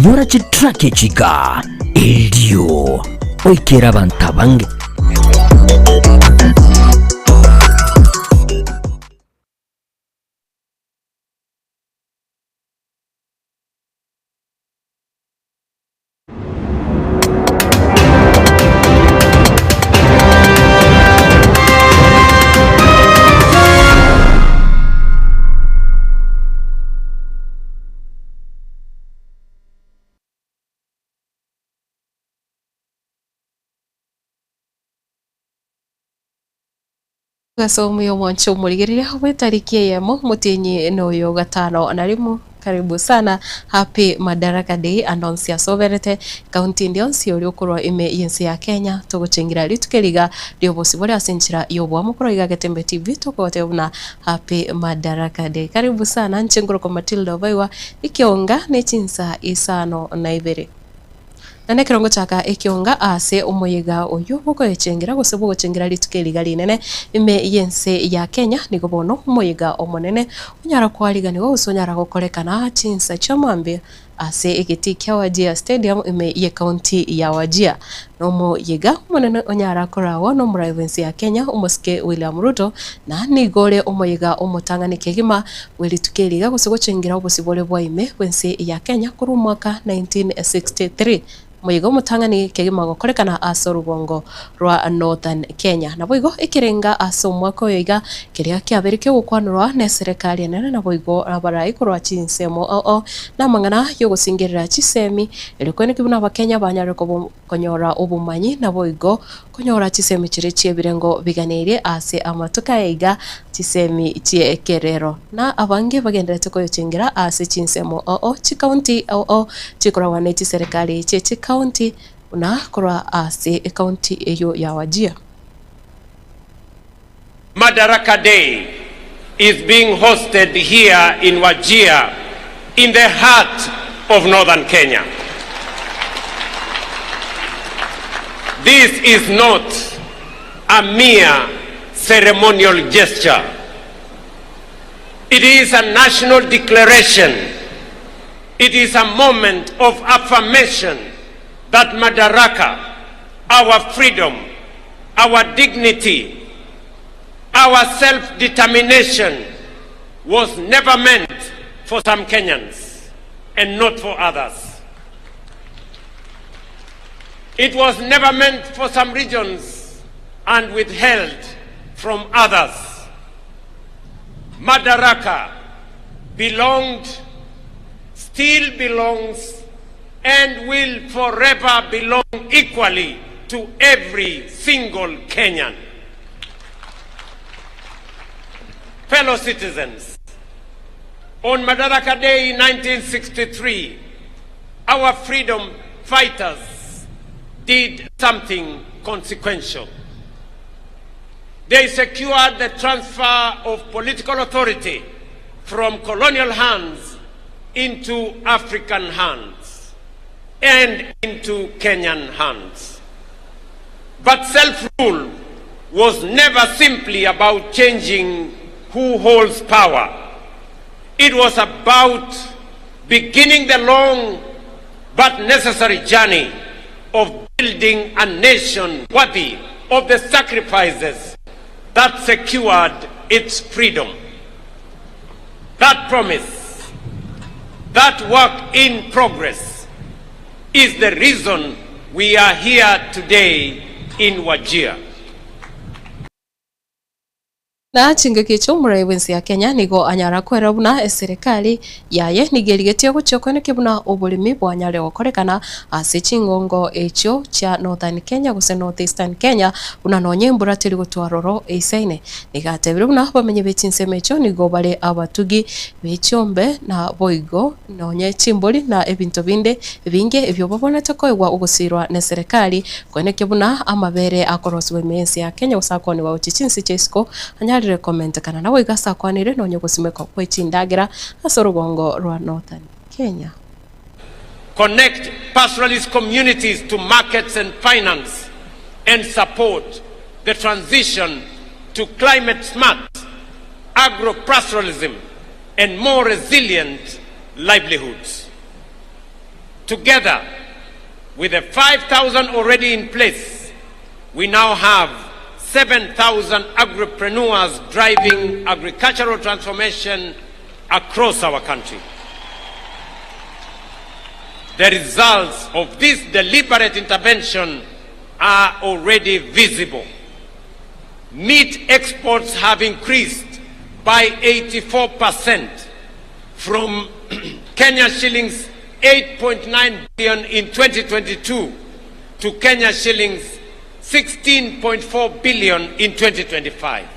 Nyora chitrack echi igaa, erio oikere abanto abange. Ase omuya omwanche omorigereria bw'etariki eyemo omotienyi noyo gatano na rimo. Karibu sana Happy Madaraka Day ande onsi ase oberete, county ende yonsi oria okorwa ime y'ense ya Kenya, togochengera rituko eri iga ri'obosibore ase enchera y'oboamo korwa iga Getembe TV tokogotebia buna Happy Madaraka Day. Karibu sana inche nkorokwa Matilda Obaigwa, ekionga ne chinsa isano na ibere. Na nekero ngochaka ekionga ase omoyega oyio bw'okoyechengera gose bw'ogochengera rituko eri iga rinene ime y'ense ya Kenya, nigo bono omoyega omonene onyara koariganigwa gose onyara gokorekana chinsa chia mambia ase egetii kia Wajir Stadium ime y'ecounty ya Wajir. Nomoyega omonene onyara koragwa nomorai bw'ense ya Kenya omosike William Ruto, na nigo ore omoyega omotang'ani kegima bwe rituko eri iga gose gochengera obosibore bwa ime bw'ense ya Kenya korwa omwaka 1963. Omoyega omotang'ani kegima gokorekana ase orugongo rwa Northern Kenya. Naboigo ekerenga ase omwaka oyo iga keria kiabeire ki'ogokwanerwa n'eserekari enene naboigo abarai korwa chinsemo ao ao namang'ana y'ogosingerera chisemi erio koenekia buna abakenya banyare koba Konyora obomanyi naboigo konyora chisemi chiria chi'ebirengo biganeirie ase amatuko aya iga, chisemi chi'ekerero. Na abange bagendererete koyochengera ase chinsemo oo chikaunti oo chikoragwa ne chiserekari chie chikaunti buna korwa ase ekaunti eyio ya Wajir. Madaraka Day is being hosted here in Wajir in the heart of northern Kenya. This is not a mere ceremonial gesture. It is a national declaration. It is a moment of affirmation that Madaraka, our freedom, our dignity, our self-determination was never meant for some Kenyans and not for others. It was never meant for some regions and withheld from others. Madaraka belonged, still belongs, and will forever belong equally to every single Kenyan. Fellow citizens, on Madaraka Day in 1963, our freedom fighters did something consequential. They secured the transfer of political authority from colonial hands into African hands and into Kenyan hands. But self-rule was never simply about changing who holds power. It was about beginning the long but necessary journey of building a nation worthy of the sacrifices that secured its freedom. That promise, that work in progress, is the reason we are here today in Wajir. Na chingaki echio omorai bw'ense ya Kenya nigo anyara kwerora buna eserekari yaye nigo erigetie gochia koenekia buna oboremi bwanyare gokorekana ase chingongo echio chia Northern Kenya gose North Eastern Kenya buna nonye embura teri gotwa aroro eisaine. Nigo atebire buna abamenyi be chinsemo echio nigo bare abatugi be chiombe na boigo nonye chimbori na ebinto binde ebinge ebio babwenerete koegwa ogosiirwa neserekari koenekia buna amabere akorosigwa ime y'ense ya Kenya gose akoonigwa gochia chinse chia isiko anyarire komentekana. Naboigo ase akwanire nonye ogosimekwa gwe chindagera ase orogongo rwa Northern Kenya. Connect pastoralist communities to markets and finance and support the transition to climate smart agro-pastoralism and more resilient livelihoods. Together with the 5,000 already in place, we now have 7,000 agripreneurs driving agricultural transformation across our country. The results of this deliberate intervention are already visible. Meat exports have increased by 84% from Kenya shillings 8.9 billion in 2022 to Kenya shillings 16.4 billion in 2025.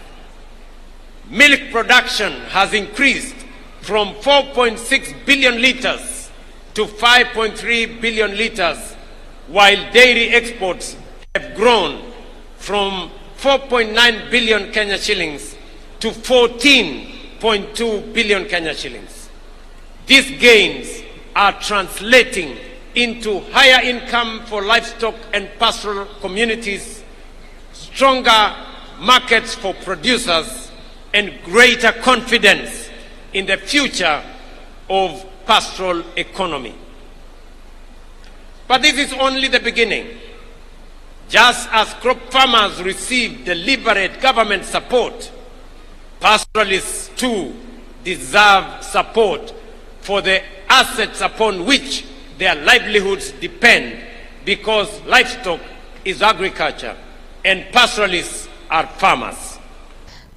Milk production has increased from 4.6 billion liters to 5.3 billion liters, while dairy exports have grown from 4.9 billion Kenya shillings to 14.2 billion Kenya shillings. These gains are translating into higher income for livestock and pastoral communities, stronger markets for producers, and greater confidence in the future of pastoral economy. But this is only the beginning. Just as crop farmers receive deliberate government support, pastoralists too deserve support for the assets upon which their livelihoods depend because livestock is agriculture and pastoralists are farmers.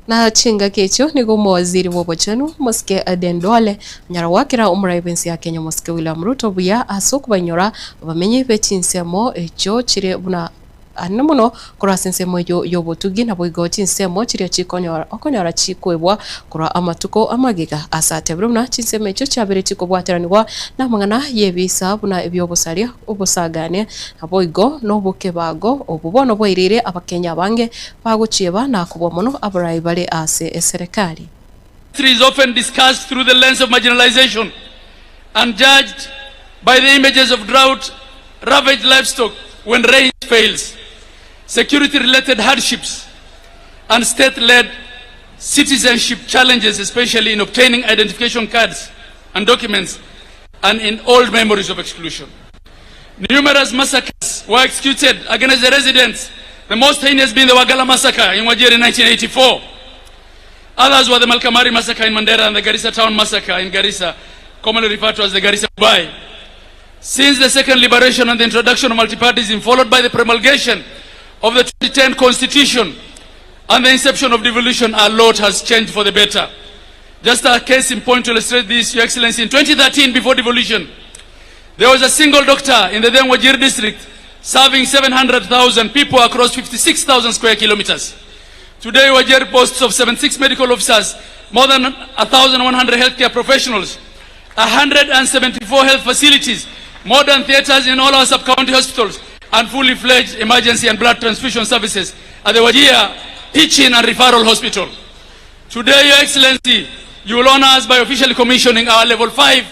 Na chingaki echio nigo omowaziri bw'obochenu, Omosike Aden Duale, anyara goakera omorai bw'ense ya Kenya Omosike William Ruto buya ase okobainyora abamenyi be chinsemo echio chire buna anene mono korwa ase ensemo eyio y'obotugi naboigo chinsemo chiria chikonyora okonyora chikoebwa korwa amatuko amagega. Ase atebire buna chinsemo echio chiabere chikobwateranigwa namang'ana y'ebisa buna ebi'obosaria, obosagane, naboigo nobokebago obwo bono bwaireire Abakenya abange Bagochieba na kobua mono abarai bare ase eserekari. History is often discussed through the lens of marginalization and judged by the images of drought ravaged livestock when rain fails, security related hardships and state led citizenship challenges especially in obtaining identification cards and documents and in old memories of exclusion. Numerous massacres were executed against the residents, the most heinous being the Wagala massacre in Wajir in 1984. Others were the Malkamari massacre in Mandera and the Garissa town massacre in Garissa, commonly referred to as the Garissa Dubai. Since the second liberation and the introduction of multipartyism, followed by the promulgation of the 2010 constitution and the inception of devolution, a lot has changed for the better. Just a case in point to illustrate this, Your Excellency, in 2013, before devolution, there was a single doctor in the then Wajir district serving 700,000 people across 56,000 square kilometers. Today, Wajir boasts of 76 medical officers, more than 1,100 healthcare professionals, 174 health facilities, modern theaters in all our sub-county hospitals, and fully fledged emergency and blood transfusion services at the Wajir Teaching and Referral Hospital. Today, Your Excellency, you will honor us by officially commissioning our Level 5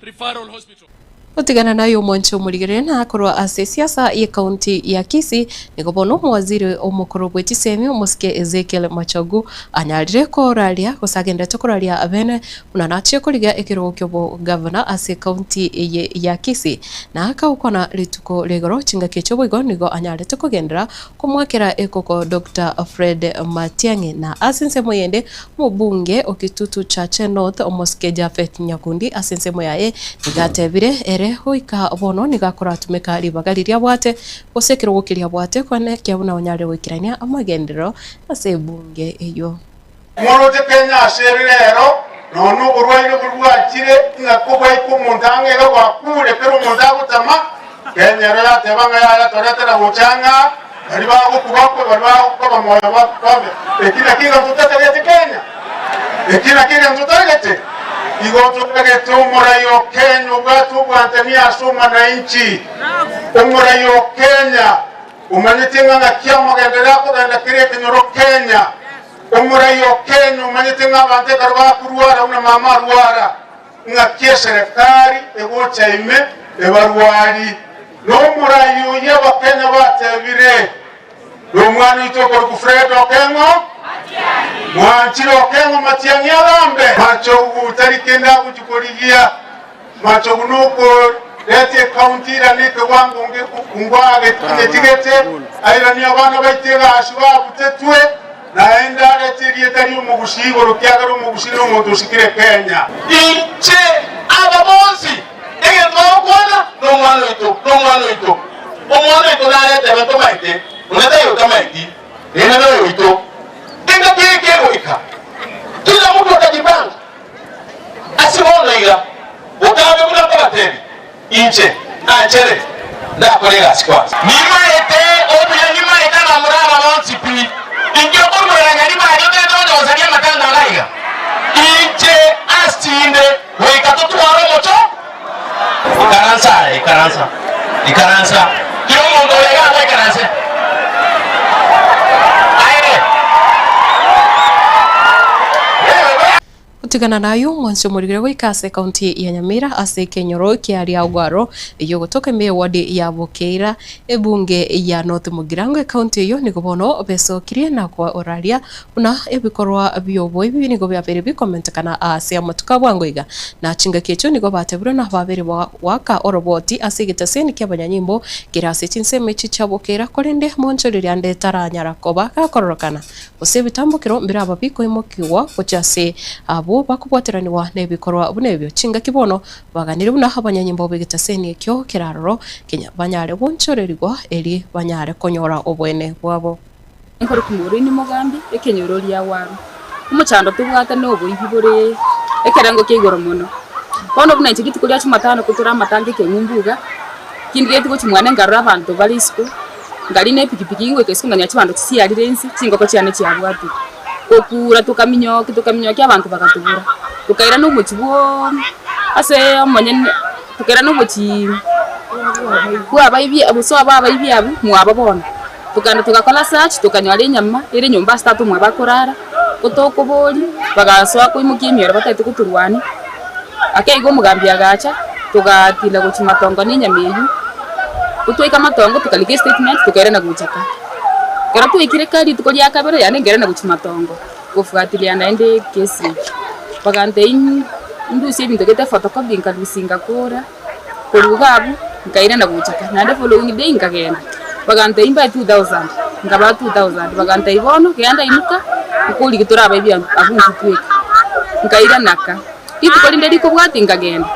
Referral Hospital. Gotigana naye omwanche omorigereria na korwa ase esiasa y'ecounty ya Kisii, nigo bono omowaziri omokoro bwe chisemi omosike Ezekiel Machogu anyarire koraria gose agenderete koraria abene buna nachie korigia ekerogo ki'obogavana ase ecounty eye ya Kisii na akagokwana rituko ria igoro chingaki echio boigo nigo anyarete kogenderera Komoakera ekoko Doctor Fred Matiang'i na ase ensemo yende omobunge o Kitutu Chache North omosike Japhet Nyakundi ase ensemo yaye nigo atebire ere goika bono nigo akoratumeka ribaga riria abwate gose ekerogo keria abwate koenekia buna onyarire goikerania amagenderero ase ebunge eyio. Moroche Kenya ase ere rero, nonya oborwaire boria bwachire, ng'a kobwaika omonto ang'e iga bwakure, kera omonto agotama, Kenya ero yateba ng'a yaya toretera gocha ang'e aa, baria bagokwa bakwe, baria bakoba moyo babe. Eki nakio egento totatagete Kenya? Eki nakio egento totagete? Igo totagete omorai o Kenya obwate obwanchani ase omwananchi, omorai o Kenya omanyete ng'a ng'aki amogenderere akogenda kera ekenyoro Kenya. Omorai o Kenya omanyete ng'a abanto ekero bakorwara buna mama arwara, ng'aki eserekari egocha ime ebarwari. Nomorai oyio Abakenya batebire, Nomwana oito okorokwa Fred Okeng'o, mwanchire Okeng'o matiang'i agambe. Machogu tari kende agochia korigia, Machogu noko. Reta ekaunti irane ekewango ngwagetigete, airanie abana baito egasi babutetwe, naende arete erieta ri'omogusii igoro, ekiagera omogusii nomonto osikire Kenya. Inche aba bonsi, egento bagokwana, nomwana oito, nomwana oito. Omwana oito naretebe tomaete, onde taiyo otamaeti, rende noyoito. Engaki eye kegoika, kila mtu atajipanga. Ase bono iga, botambe buna nkobatebia, inche nanchere ndakore egasi kwansa. Nimaete obuya, nimaete abamura aba bonsi pi. Inki okoruera Nyaribari otagete gocha gosaria amatanga iga iga? Inche asinde goika totware omocho. Ikaransa aye, ikaransa, ikaransa, kera omonto ore iga agoikaranse. Aye. Gotigana nayio, omwansi omorigire goika ase ekaunti ya Nyamira ase ekenyoro kia Riagwaro eyio gotoka ime y'eward ya Bokeira ebunge ya North Mugirango ekaunti eyio nigo bono besokirie na koraria Buna ebikorwa bi'oboibi nigo biabeire bikomentekana aase amatuko a bwango iga, na chingaki echio nigo batebirwe na babeire goaka oroboti ase egetaseni ki'abanyanyimbo kere ase chinsemo echi chiabokeira, korende monchoreria ande taranyara koba gakororokana, gose ebitambokero mbiraba bikoimokigwa gochia ase abwo bakobwateranigwa nebikorwa buna ebio. Chingaki bono baganire buna abanyanyimbo b'egetaseni ekio kere aroro kenya banyare gonchorerigwa erio banyare konyora oboene bwabo. Nkorokwa Maureen Mogambi, ekenyoro ria Waru. Omochando tobwate na oboibi bore ekerengo kia igoro mono. Bono buna inche rituko ria jumatano ko tore amatanga ekeng'umbu iga, kindigetie gochia mwane nkarora abanto bare isiko, nkarina epikipiki ngoika isiko nkanyora chibando chisiarire inse, chingoko chiane chiabwatire. Gokura tokaminyokia tokaminyokia abanto bagatobora, tokairana omochie bwoo ase omonyene tokairana omochie bwa abaibi gose obo abaibi abwo mwabo bono. Tokagenda togakora search, tokanyora enyama ere nyomba ase tata omwabo akorara, ko tokoboria, bagasoa koimokia emioro batagete gotorwania, ake igo omogambi agacha, togatinda gochia matongo na enyama eywo, ko twaika matongo tokarika estatement tokairana gocha ka. Ekero twaikire ka rituko ria kabere yaani nkairana gochia matongo, gofuatilia naende ekesi eywo. Bagantebia ndusie ebinto gete photocopy nkarusia ngakora. Korwa iga abwo nkairana gocha ka, naende following day nkagenda, bagantebia mbae 2000, nkabaa 2000, bagantebia bono genda inuka nkorige torabaibie abwo intwe tweka. Nkairana ka, rituko rinde rikobwatia nkagenda,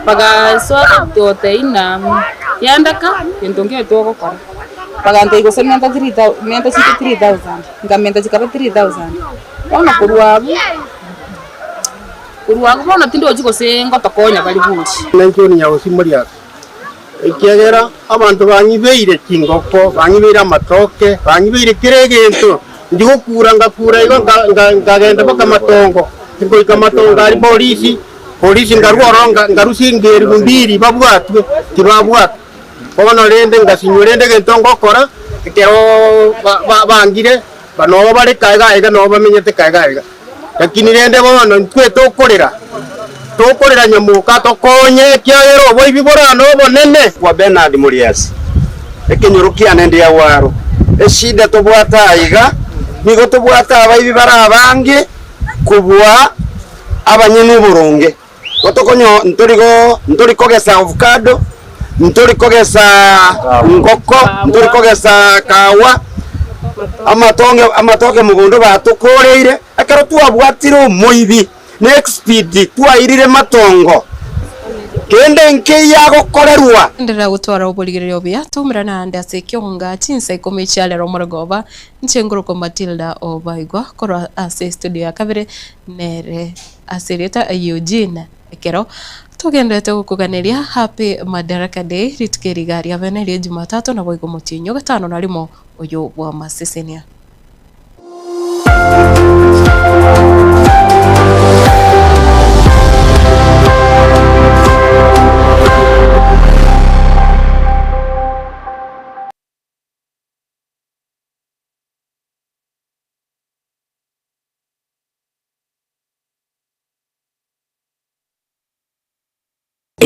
bagasoa gototebia ng'a genda ka gento nkeiyo togokora, bagantebia gose menta three thou menta chinde 3000, nkamenta chikaba 3000. Bono korwa abwo. Korwa agwo bono tindochi gose ngotokonya bare bonsi. Ninche ore Nyagosi Moriasi, ekiagera abanto bang'ibeire chingoko, bang'ibeire amatoke, bang'ibeire kera egento. Ndigokura ngakura igo nkagenda mpaka matongo, ngoika matongo aria polisi, polisi nkarwa ororo nkarusia engeri mbiri babwatwe, tibabwatwa. Bono rende ngasinywa rende egento ngokora, ekero bangire, nobo bare kaega aiga nobo bamenyete kaega aiga. Lakini rende bono intwe tokorera, tokorera nyamoka atokonye, ekiagera oboibi borane obonene. Kwa Bernard Muriasi, ekenyoro kiane ndiagwaro. Eshida tobwate aiga, nigo tobwate abaibi bare abange kobua abanyene oboronge. Gotokonyo ntori go ntori kogesa ovacado, ntori kogesa ngoko, ntori kogesa kawa, amatonge amatoke mogondo batokoreire, ekero twabwatire omoibi na expeed twairire matongo, kende nkeiyo agokorerwa. Enderera gotwara oborigereria obuya, toumerane aande ase ekionga chinsa ikomi chia rero omorogoba, inche ngorokwa Matilda Obaigwa korwa ase estudio ya kabere nere. Ase erieta Eugene, ekero togenderete gokoganeria Happy Madaraka Day, rituko eri iga ria bene rie Jumatatu naboigo omotienyi o gatano na rimo oyo bw'amasesenia.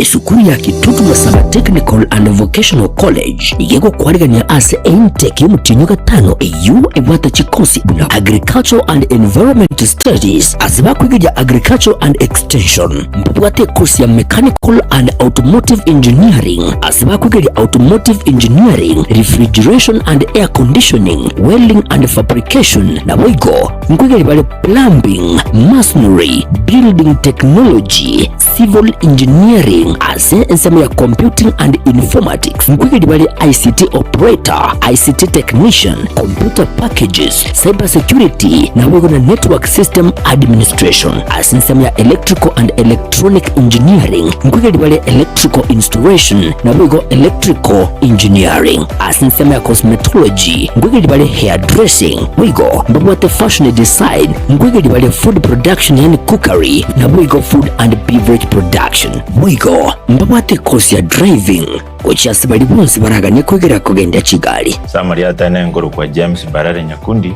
Esukuru ya Kitutu Masaba Technical and Vocational College nigo egokwarigania ase eintake y'omotienyi o gatano eyio ebwate chikosi buna Agricultural and Environment Studies ase bakwegeria Agricultural and Extension. Mbabwate ekosi ya Mechanical and Automotive Engineering ase bakwegeria Automotive Engineering, Refrigeration and Air Conditioning, Welding and Fabrication naboigo nkwegeria bare Plumbing, Masonry, Building Technology, Civil Engineering ase ensemo ya Computing and Informatics nkwegeri bare ICT Operator, ICT Technician, Computer Packages, Cyber Security naboigo na Network System Administration. Ase ensemo ya Electrical and Electronic Engineering nkwegeri bare Electrical Installation naboigo Electrical Engineering. Ase ensemo ya Cosmetology nkwegeri bare Hairdressing boigo mbabwate Fashion Design nkwegeri bare Food Production yaani Cookery naboigo Food and Beverage Production. Boigo mbabwate ekosi ya Driving gochia ase baria bonsi baraganie kwegera kogendia chigari. Summary Atene nkorokwa James Mbarare Nyakundi,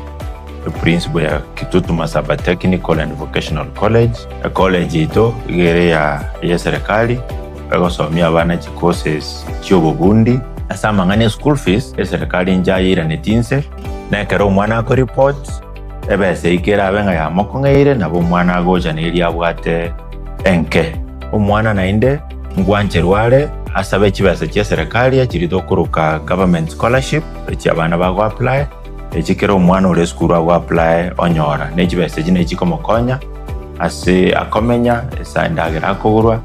eprinciple ya Kitutu Masaba Technical and Vocational College. Ecollege yaito iga ere ya eserikali egosomia abana chicourses chiobobundi. Ase amang'ana e school fees, eserikali inche ayeiraneti inse, na ekero omwana akoreport ebesa eyio kerabe ng'a yamokong'eire nabo omwana agocha na eria abwate enke. Omwana naende ngwancherwa are asabe chibesa chia eserekari echiria tokoroka government scholarship echi abana bago apply, echi kera omwana ore esukuru ago apply onyora. Ne chibesa echi nachi chikomokonya ase akomenya, ase endagera akogorwa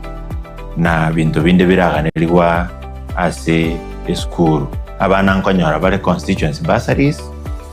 na binto binde biraganerigwa ase esukuru. Abana nkonyora bare constituency bursaries.